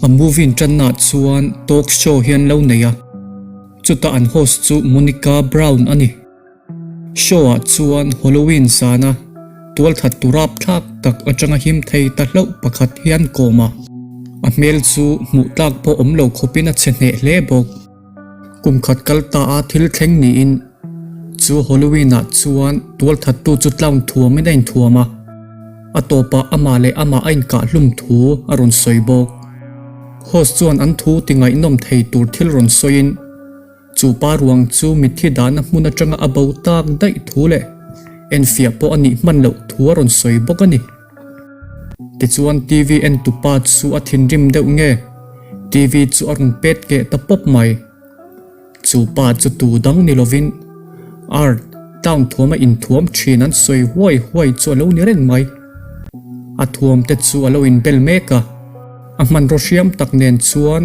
A movie inṭannaah chuan talk show hi an lo nei a, chutah an host chu Monica Brown a ni. Show-ah chuan Halloween zana tualthat tu rapthlak tak atanga him thei ta hlauh pakhat hi an kawm a, a hmel chu hmuh tlak pawh awm lo khawpin a chhe hneh hle bawk. Kum khat kal ta a thil thleng niin chu Halloween-ah chuan tualthattu chu clown thuamin a inthuam a, a tawpah amah leh amah a inkah hlum thu a rawn sawi bawk. Host chuan an thu ti ngaihnawm thei tur thil rawn sawiin, Chu pa ruang chu mitthi dahna hmun atanga a bo tak daih thu leh enfiah pawh a nih hman loh thu a rawn sawi bawk a ni. Tichuan TV entu pa chu a thinrim deuh nge TV chu a rawn pet keh ta pawp mai. Chu pa chu tu dang ni lovin Art town thuama inthuam thin an sawi huai huai chu a lo ni reng mai. A thuam te chu a lo inbel mek a, a hmanraw hriam tak nen chuan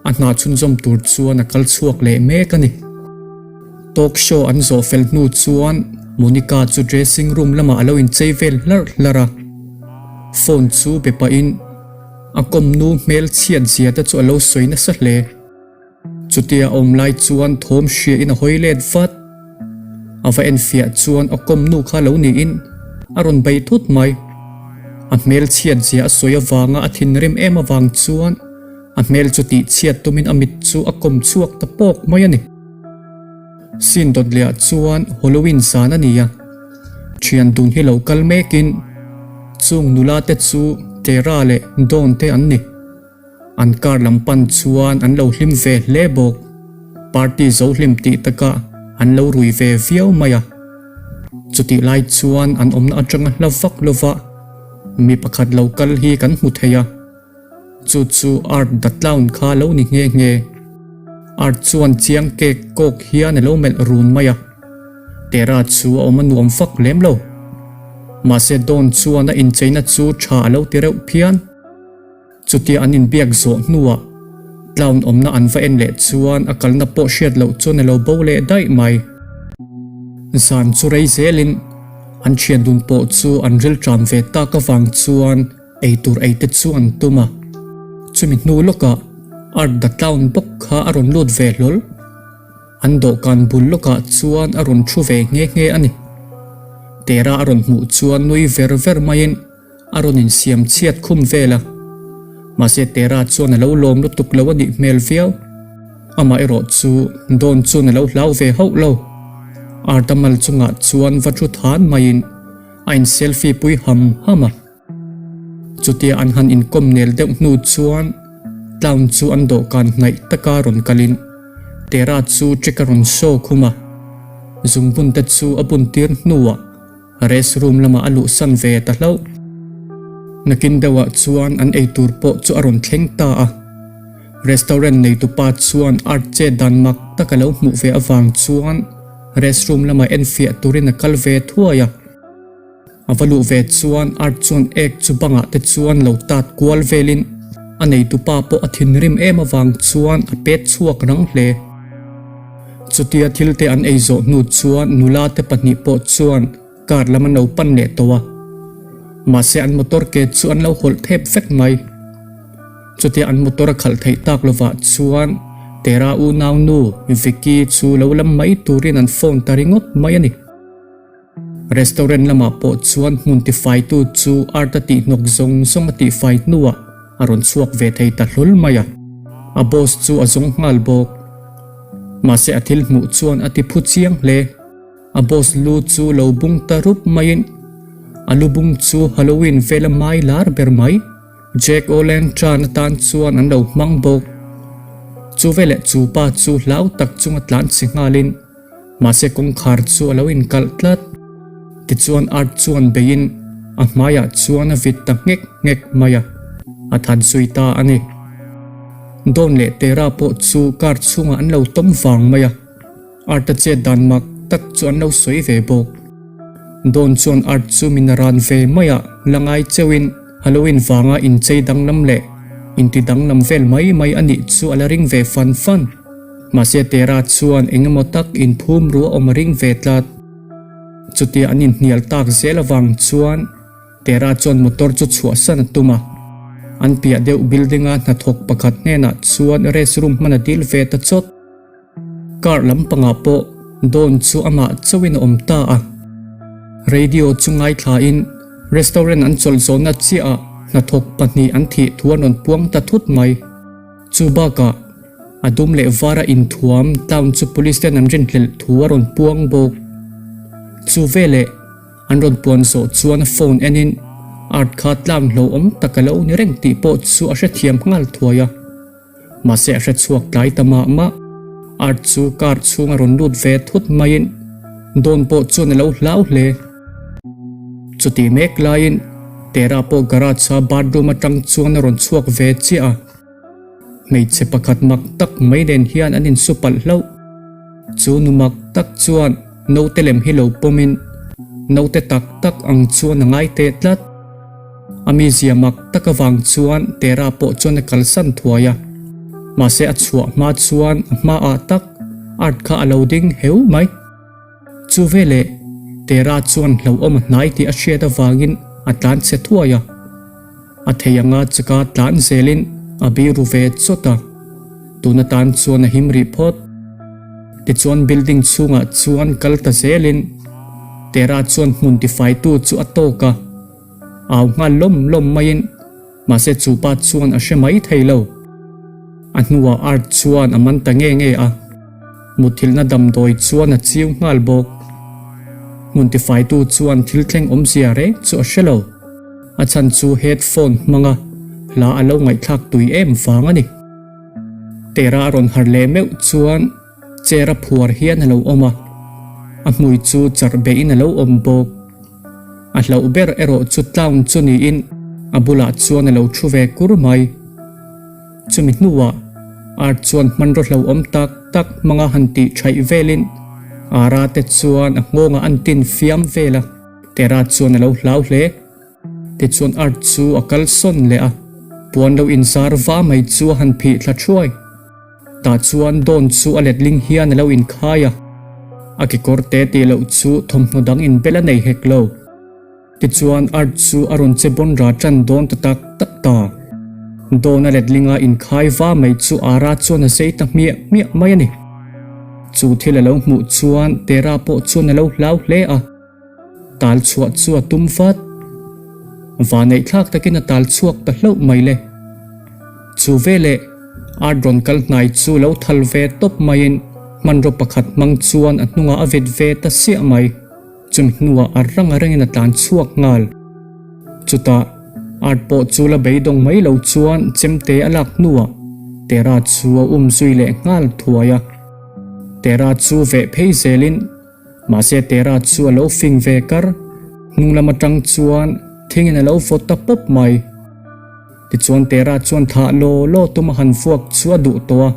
A hna chhunzawm tur chuan a kal chhuak leh mek a ni. Talk show an zawh fel hnu chuan Monica chu dressing room lamah a lo inchei vel hlarh hlarh a. Phone chu be pahin a kawmnu hmel chhiat zia te chu a lo sawi nasa hle. Chutia a awm lai chuan thawm hriain a hawi let vat. A va enfiah chuan a kawmnu kha lo niin a rawn bei thut mai. A hmel chhiat zia a sawi avanga a thinrim em avang chuan A hmel chu tih chhiat tumin a mit chu a kawm chhuak ta pawk mai a ni. Scene dawt leh ah chuan Halloween zan a ni a, thian dun hi lo kal mekin chung nula te chu Tera leh Dawn te an ni. An car lam pan chuan an lo hlim ve hle bawk. Party zo hlim tih takah an lo rui ve viau mai a. Chutih lai chuan an awmna atanga hla vak lova mi pakhat lo kal hi kan hmu thei a. Chu chu Art the Clown kha lo ni nghe nghe. Art chuan chiang kek kawk hian a lo melh run mai a. Tera chu a awm a nuam fak lem lo. Mahse Dawn chuan a incheina chu tha a lo ti reuh phian. Chutia an inbiak zawh hnuah Clown awmna an va en leh chuan a kalna pawh hriat loh chuan a lo bo leh daih mai. Zan chu rei zelin an thian dun pawh chu an rilṭam ve tak avang chuan Ei tur ei te chu an tum a, chumi hnu lawkah Art the Clown bawk kha a rawn lut ve hlawl. An dawhkan bul lawkah chuan a rawn thu ve nghe nghe a ni. Tera a rawn hmuh chuan nui ver ver maiin a rawn insiam chhiat khum vel a. Mahse Tera chuan a lo lawm lutuk lo a nih hmel viau. Amah erawh chu Dawn chuan a lo hlau ve hauh lo. Art a mal chungah chuan va thu than maiin a in selfie pui ham ham a. Chutia an han inkawm nel deuh hnu chuan Clown chu an dawhkan hnaih taka rawn kalin Tera chu check a rawn show khum a, zungbun te chu a bun tir hnuah rest room lamah a luhsan ve ta hlauh. Nakin deuhah chuan an eitur pawh chu a rawn thleng ta a, restaurant neitupa chuan art chet dan mak tak a lo hmuh ve avang chuan rest room lamah enfiah turin a kal ve thuai a. A va luh ve chuan Art chuan ek chu bangah te chuan lo tat kual velin a neitupa pawh a thinrim em avang chuan a pet chhuak rang hle. Chutia thil te an ei zawh hnu chuan nula te pahnih pawh chuan car lam an lo pan leh tawh a. Mahse an motor ke chu an lo hawlh thep vek mai. Chutia an motor a khalh theih tak lovah chuan Tera unau nu Vicky chu lo lam mai turin an phone ta ringawt mai a ni. Restaurant lamah pawh chuan hmun tifaitu chu art a tihhnawk zawng zawng a tihfai hnuah a rawn chhuak ve thei ta hlawl mai a, a boss chu a zawng nghal bawk. Mahse a thil hmuh chuan a ti phu chiang hle. A boss lu chu lo bung ta rup maiin a lu bung chu Halloween vela mai lar ber mai. Jack O'Lantern atan chuan an lo hmang bawk. Chu veleh chu pa chu hlau tak chunga tlan chhe nghalin Mahse kawngkhar chu a lo inkalh tlat. Tichuan Art chuan beiin a hmaiah chuan a vit ta nghek nghek mai a, a than zui ta a ni. Dawn leh Tera pawh chu car chhungah an lo tawm vang mai a, Art-a chet dan mak tak chu an lo sawi ve bawk. Dawn chuan Art chu min a ran ve mai a, la ngai cheuhin Halloween vanga inchei danglam leh inti danglam vel mai mai a nih chu a la ring ve fan fan. Mahse Tera chuan eng emaw tak inphum ru a awm a ring ve tlat. Chutia an inhnial tak zel avang chuan Tera chuan motor chu chhuahsan a tum a. An piah deuh building-a hnathawk pakhat hnenah chuan restroom hman a dil ve ta chawt. Car lampangah pawh Dawn chu amah chauhin a awm ta a. Radio chu ngaithlain restaurant an chawlh zawhna chiahah hnathawk pahnih an thih thu an rawn puang ta thut mai. Chu bakah a dum leh vara inthuam town chu police ten an rinhlelh thu a rawn puang bawk. Chu veleh an rawn puan zawh chuan a phone enin Art kha tlang hlauhawm tak a lo ni reng tih pawh chu a hrethiam nghal thuai a. Mahse a hre chhuak tlai ta mah mah. Art chu car chhung a rawn lut ve thut maiin Dawn pawh chuan a lo hlau hle. Chutih mek laiin Tera pawh garage a bathroom atang chuan a rawn chhuak ve chiah a. Hmeichhe pakhat mak tak mai nen hian an insu palh hlauh. Chu nu mak tak chuan naute lem hi lo pawmin naute tak tak ang chuan a ngai teh tlat. A mizia mak tak avang chuan Tera pawh chuan a kalsan thuai a. Mahse a chhuah hma chuan a hmaah tak Art kha a lo ding heu mai. Chu veleh Tera chuan hlauhawm a hnai tih a hriat avangin a tlan chhe thuai a. A thei anga chaka tlan zelin a biru ve chawt a. Tun atan chuan a him rih phawt. Tichuan building chhungah chuan kal ta zelin Tera chuan hmun tifaitu chu a tawk a. Au nghal lawm lawm maiin mahse chu pa chuan a hre mai thei lo. A hnuah Art chuan a man ta nge nge a, muthilhna damdawi chuan a chiu nghal bawk. Hmun tifaitu chuan thil thleng awmzia reng chu a hre lo. A chhan chu headphone hmanga hla a lo ngaihthlak tui em vang a ni. Tera a rawn harh leh meuh chuan Chair a phuar hian a lo awm a, a hmui chu charh beihin a lo awm bawk. A hlauh ber erawh chu clown chu niin a bulah chuan a lo thu ve kur mai. Chumi hnuah Art chuan hmanraw hlauhawm tak tak hmanga han tih thaih velin Ara te chuan a nghawngah an tin fiam vel a, Tera chuan a lo hlau hle. Tichuan Art chu a kal sawn leh a, puan lo inzar va mai chu a han phih thla thuai. Tah chuan Dawn chu a letling hian a lo inkhai a, a kekawr te tih loh chu thawmhnaw dang inbel a nei hek lo. Tichuan Art chu a rawn che bawn ra tan dawn ta tak tak ta. Dawn a letlinga inkhai va mai chu Ara chuan a zei ta hmiah hmiah mai a ni. Chu thil a lo hmuh chuan Tera pawh chuan a lo hlau hle a. Tal chhuah chu a tum vat. Vaneih thlak takin a tal chhuak ta hlauh mai le. Chu veleh Art rawn kal hnai chu lo thal ve tawp maiin hmanraw pakhat hmang chuan a hnungah a vet ve ta siah mai. Chumi hnuah a rang a rengin a tlan chhuak nghal. Chutah Art pawh chu la beidawng mai lo chuan chemte a lak hnuah Tera chu a um zui leh nghal thuai a. Tera chu veh phei zelin Mahse Tera chu a lo fing ve kar, hnung lam atang chuan thingin a lo vawt ta pawp mai. Tichuan Tera chuan thah law law tum a han vuak chu a duh tawh a,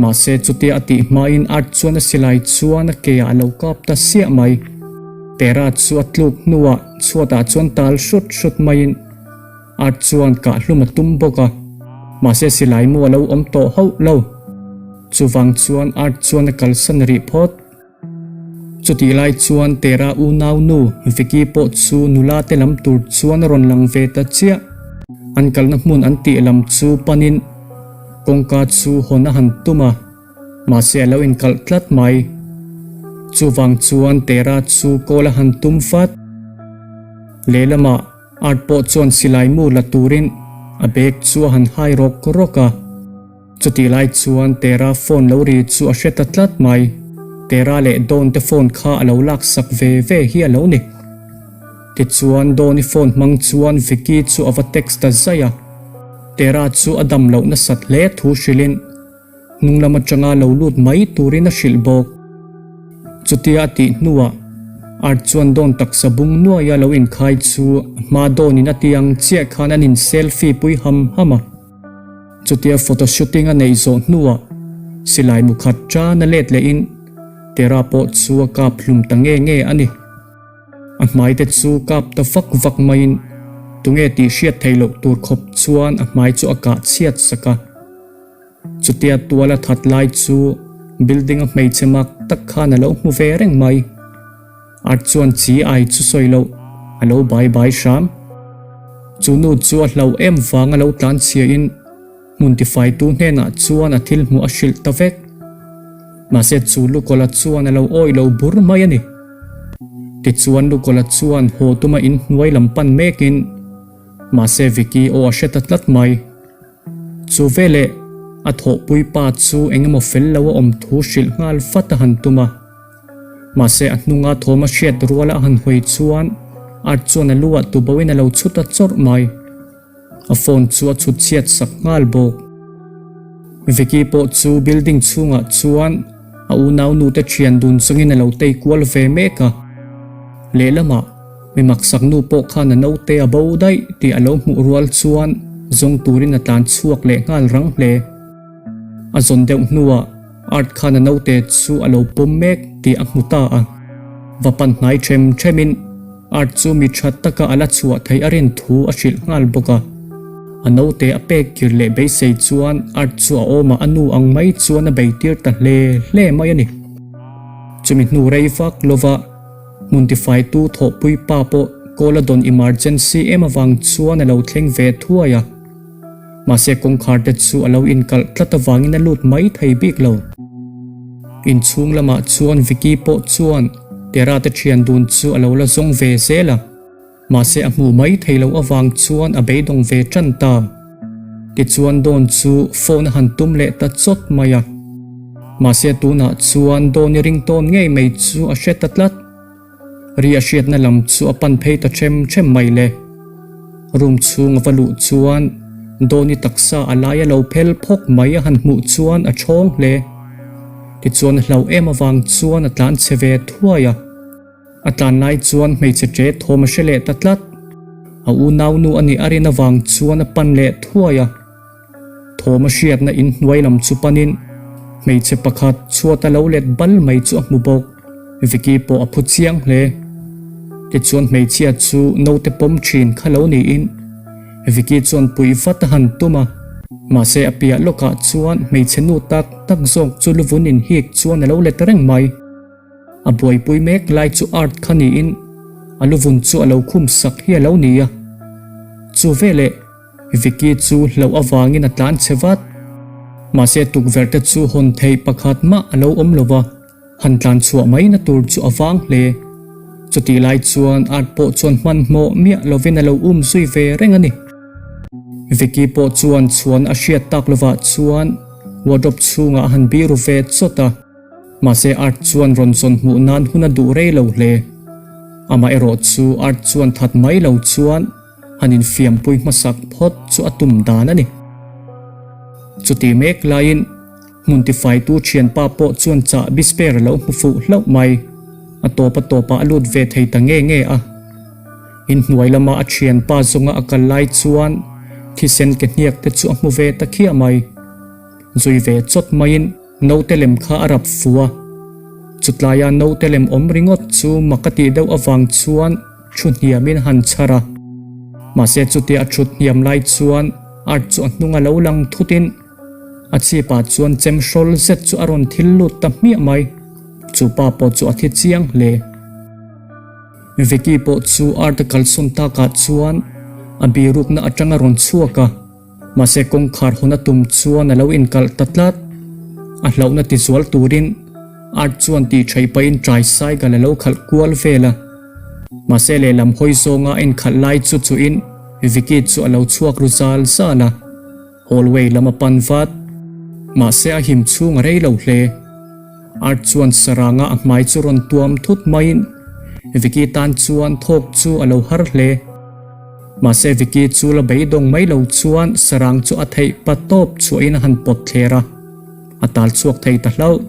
mahse chutia a tih hmain Art chuan a silai chuan a ke ah a lo kap ta siah mai. Tera chu a tluk hnuah chhuatah chuan tal hrut hrut maiin Art chuan kah hlum a tum bawk a, mahse silai mu a lo awm tawh hauh lo. Chuvang chuan Art chuan a kalsan rih phawt. Chutih lai chuan Tera unau nu Vicky pawh chu nula te lam tur chuan a rawn lang ve ta chiah. An kalna hmun an tih lam chu panin kawngka chu hawn a han tum a, mahse a lo inkalh tlat mai. Chuvang chuan Tera chu kawl a han tum vat. Lehlamah Art pawh chuan silai mu la turin a bag chu a han hai rawk rawk a. Chutih lai chuan Tera phone lo ri chu a hre ta tlat mai. Tera leh Dawn te phone kha a lo laksak ve ve hi a lo ni. Tichuan Dawn-i phone hmang chuan Vicky chu a va text ta zaih a. Tera chu a dam loh nasat hle thu hrilhin hnung lam atanga lo lut mai turin a hrilh bawk. Chutia a tih hnuah Art chuan Dawn taksa bung nuaia lo inkhai chu a hma Dawn-in a ti ang chiah khan an in selfie pui ham ham a. Chutia photo shooting a neih zawh hnuah silai mu khat tan a let lehin Tera pawh chu a kap hlum ta nge nge a ni. A hmai te chu kap ta vak vak maiin tunge tih hriat theih loh tur khawp chuan a hmai chu a kah chhiat sak a. Chutia tual a that lai chu building a hmeichhe mak tak khan a lo hmu ve reng mai. Art chuan chi ai chu sawi loh a lo bai bai hram. Chu nu chu a hlauh em vanga lo tlanchhia in hmun tifaitu hnenah chuan a thil hmuh a hrilh ta vek. Mahse chu Lukawla chuan a lo awih lo bur mai a ni. Tichuan Lukawla chuan haw tuma inhnuai lam pan mekin mahse Vicky aw a hre ta tlat mai. Chu veleh a thawhpui pa chu eng emaw fel lo a awm thu hrilh nghal vat a han tum a. Mahse a hnunga thawm a hriat ruala a han hawi chuan Art chuan a lu ah tuboin a lo chhut a chawrh mai. A phone chu a chhut chhiat sak nghal bawk. Vicky pawh chu building chhungah chuan a unaunu te thian dun chungin a lo tei kual ve mek a. Lehlamah mi maksak nu pawh khan a naute a bo daih tih a lo hmuh rual chuan zawng turin a tlan chhuak leh nghal rang hle. A zawn deuh hnuah Art khan a naute chu a lo pawm mek tih a hmu ta a. Va pan hnai them themin Art chu mi tha taka a la chhuah theih a rin thu a hrilh nghal bawk a. A naute a pek kir leh beisei chuan Art chu a awmah a nu ang mai chuan a beitir ta hle hle mai a ni. Chumi hnu rei vak lova hmun tifaitu thawhpui pa pawh call a dawn emergency em avang chuan a lo thleng ve thuai a. Mahse kawngkhar te chu a lo inkalh tlat avangin a lut mai thei bik lo. Inchhung lamah chuan Vicky pawh chuan Tera te thian dun chu a lo la zawng ve zel a, mahse a hmuh mai thei loh avang chuan a beidawng ve tan ta. Tichuan Dawn chu phone a han tum leh ta chawt mai a. Mahse tunah chuan Dawn i ring tawn ngei mai chu a hre ta tlat. Ri a hriatna lam chu a pan phei ta ṭhem ṭhem mai le. Room chhung a va luh chuan Dawni taksa a lai a lo phel phawk mai a han hmuh chuan a ṭhawng hle. Tichuan a hlauh em avang chuan a tlan chhe ve thuai a. A tlan lai chuan hmeichhe ṭe thawm a hre leh ta tlat. A unaunu a nih a rin avang chuan a pan leh thuai a. Thawm a hriatna in hnuai lam chu panin hmeichhe pakhat chhuat a lo let bal mai chu a hmu bawk. Vicky pawh a phu chiang hle. Tichuan hmeichhia chu naute pawm thin kha lo niin Vicky chuan puih vat a han tum a. Mahse a piah lawkah chuan hmeichhe nu tak tak zawk chu luvun inhik chuan a lo let reng mai. A buaipui mek lai chu art kha niin a luvun chu a lo khum sak hi a lo ni a. Chu veleh. Vicky chu hlauh avangin a tlan chhe vat. Mahse tukverh te chu hawn theih pakhat mah a lo awm lo va, han tlan chhuah mai na tur chu a vang hle. Chutih lai chuan Art pawh chuan hmanhmawh miah lovin a lo um zui ve reng a ni. Vicky pawh chuan chhuan a hriat tak lovah chuan wardrobe chhungah a han biru ve chawt a. Mahse Art chuan rawn zawn hmuh nan hun a duh rei lo hle. Amaherawh chu Art chuan that mai lo chuan. Han infiampui hmasak phawt chu a tum dan a ni. Chuti mek laiin hmun tifaitu thianpa pawh chuan chahbi spare a lo hmu fuh hlauh mai. A tawp a tawpah a lut ve thei ta nge nge a. Inhnuai lama a thianpa zawnga a kal lai chuan thisen ke hniak te chu a hmu ve ta khiah mai. Zui ve chawt maiin Naute lem kha a rap fu a, chutlaia naute lem awm ringawt chu mak a tih deuh avang chuan thu hniamin a han chhar a. Mahse chutia a thut hniam lai chuan Art chu a hnung a lo lang thutin a chhipah chuan chem hrawl zet chu a rawn thil lut ta hmiah mai. Chu pa pawh chu a thi chiang hle. Vicky pawh chu Art a kalsawn takah chuan a birukna atang a rawn chhuak a. Mahse kawngkhar hawn a tum chuan a lo inkalh ta tlat. A hlauhna tizual turin Art chuan tih theih pahin tricycle a lo khalh kual vel a. Mahse lehlam hawi zawnga a inkhalh lai chu chuhin Vicky chu a lo chhuak ru zal zal a, hallway lam a pan vat. Mahse a him chhung a rei lo hle. Art chuan saranga a hmai chu rawn tuam thut maiin Vicky tan chuan thawk chu a lo har hle. Mahse Vicky chu la beidawng mai lo chuan sarang chu a theih pa tawp chhuahin a han pawt thler a, a tal chhuak thei ta hlauh.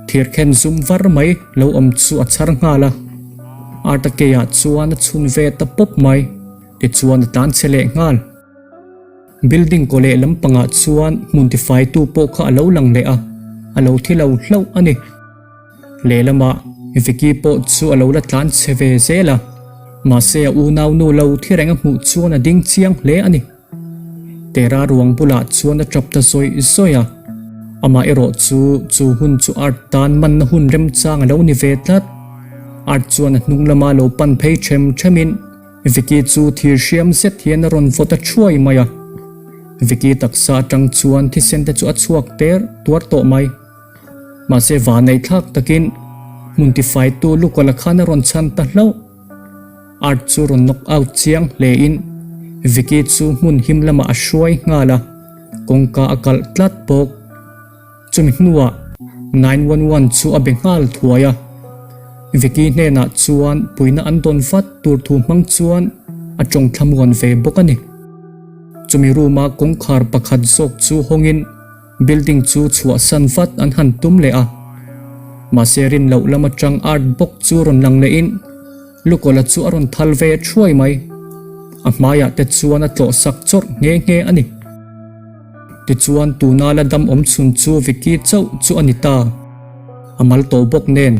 Thirkhen zum var mai lo awm chu a chhar nghal a, Art-a keiah chuan a chhun ve ta pawp mai, tichuan a tlan chhe leh nghal. Building kaw leh lampangah chuan hmun tifaitu pawh kha a lo lang leh a, a lo thi lo hlauh a ni. Lehlamah Vicky pawh chu a lo la tlan chhe ve zel a, mahse a unaunu lo thi reng a hmuh chuan a ding chiang hle a ni. Tera ruang bulah chuan a tap ta zawih zawih a, amah erawh chu chu hun chu Art tan manna hun remchang a lo ni ve tlat. Art chuan a hnung lama lo pan phei them themin. Vicky chu thir hriam zet hian a rawn vaw ta thuai mai a. Vicky taksa atang chuan thisen te chu a chhuak ter tuar tawh mai. Mahse vanei thlak takin hmun tifaitu Lukola khan a rawn chhan ta hlauh. Art chu rawn knock out chiang hle in Vicky chu hmun him lamah a hruai nghal a, kawngka a kalh tlat bawk. Chumi hnuah 911 chu a be nghal thuai a, Vicky hnenah chuan puihna an dawn vat tur thu hmang chuan a tawng thlamuan ve bawk a ni. Chumi room a kawngkhar pakhat zawk chu hawngin building chu chhuahsan vat an han tum leh a. Mahse rin loh lam atang art bawk chu rawn lang lehin Lukawla chu a rawn thal ve thuai mai. A hmaiah te chuan a tlawh sak chawrh nghe nghe a ni. Tichuan tuna la dam awm chhun chu Vicky chauh chu a ni ta. A mal tawh bawk nen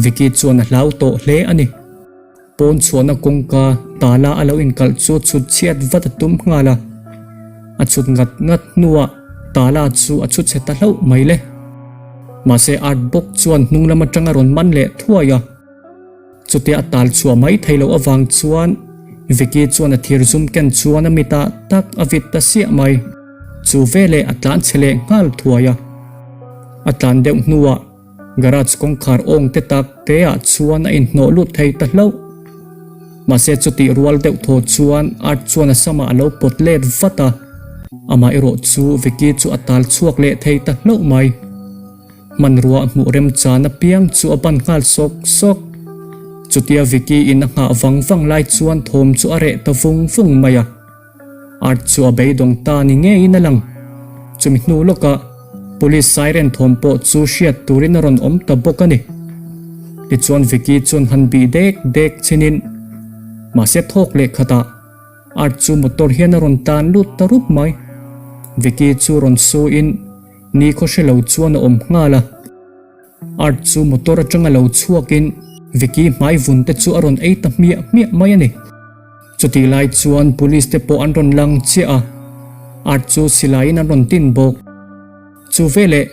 Vicky chuan a hlau tawh hle a ni. Pawn chhuahna kawngka tala a lo inkalh chu chhut chhiat vat a tum nghal a. A chhut ngat ngat hnuah tala chu a chhu chhe ta hlauh mai le. Mahse Art bawk chuan hnung lam atang a rawn man leh thuai a. Chutia a tal chhuah mai thei loh avang chuan Vicky chuan a thir zum ken chuan a mitah tak a vit ta siah mai. Chu veleh a tlan chhe leh nghal thuai a. A tlan deuh hnuah garage kawngkhar awng te tak te ah chuan a inhnawh lut thei ta hlauh. Mahse chutih rual deuh thaw chuan Art chuan a samah a lo pawt let vat a, amah erawh chu Vicky chu a tal chhuak leh thei ta hlauh mai. Hmanrua hmuh remchan apiang chu a ban nghal sawk sawk. Chutia Vicky in a nghah vang vang lai chuan thawm chu a reh ta vung vung mai a. Art chu a beidawng ta ni ngeiin a lang. Chumi hnu lawkah Police siren thawm pawh chu hriat turin a rawn awm ta bawk a ni. Tichuan Vicky chuan han bih dek dek chinin mahse thawk leh khatah Art chu motor hian a rawn tan lut ta rup mai. Vicky chu rawn su in ni khaw hre lo chuan a awm nghal a. Art chu motor atanga lo chhuakin Vicky hmai vun te chu a rawn ei ta hmiah hmiah mai a ni. Chutih lai chuan police te pawh an rawn lang chiah a, Art chu silaiin an rawn tin bawk. Chu veleh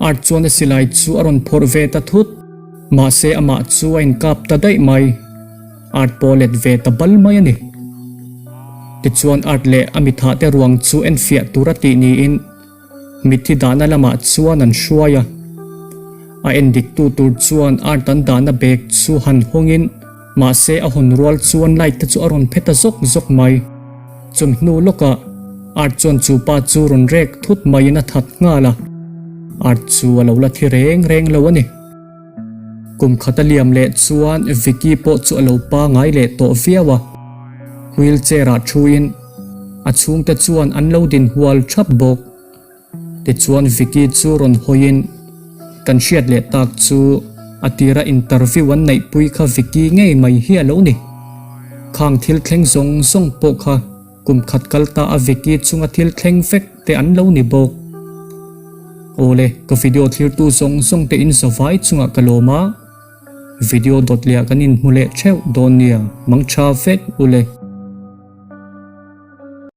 Art chuan a silai chu a rawn phawrh ve ta thut. Mahse amah chu a inkap ta daih mai. Art pawh let ve ta bal mai a ni. Tichuan Art leh a mithah te ruang chu enfiah tur a tih niin Mitthi dahna lamah chuan an hruai a. A endiktu tur chuan art an dahna bag chu han hawngin mahse a hawn rual chuan light te chu a rawn phe ta zawk zawk mai. Chumi hnu lawkah art chuan chu pa chu rawn rek thut maiin a that nghal a. Art chu a lo la thi reng reng lo a ni. Kum khat a liam leh chuan Vicky pawh chu a lo pangai leh tawh viau a. Wheel chair ah thuin A chhungte chuan an lo din hual thap bawk. Tichuan Vicky chu rawn hawiin, Kan hriat leh tak chu a tira interview an neihpui kha Vicky ngei mai hi a lo ni. Khang thil thleng zawng zawng pawh kha kum khat kal ta a Vicky chunga thil thleng vek te an lo ni bawk. Awle, ka video thlirtu zawng zawng te in zavai chungah ka lawm a, video dawt leh ah kan inhmu leh theuh dawn nia, mangtha vek ule.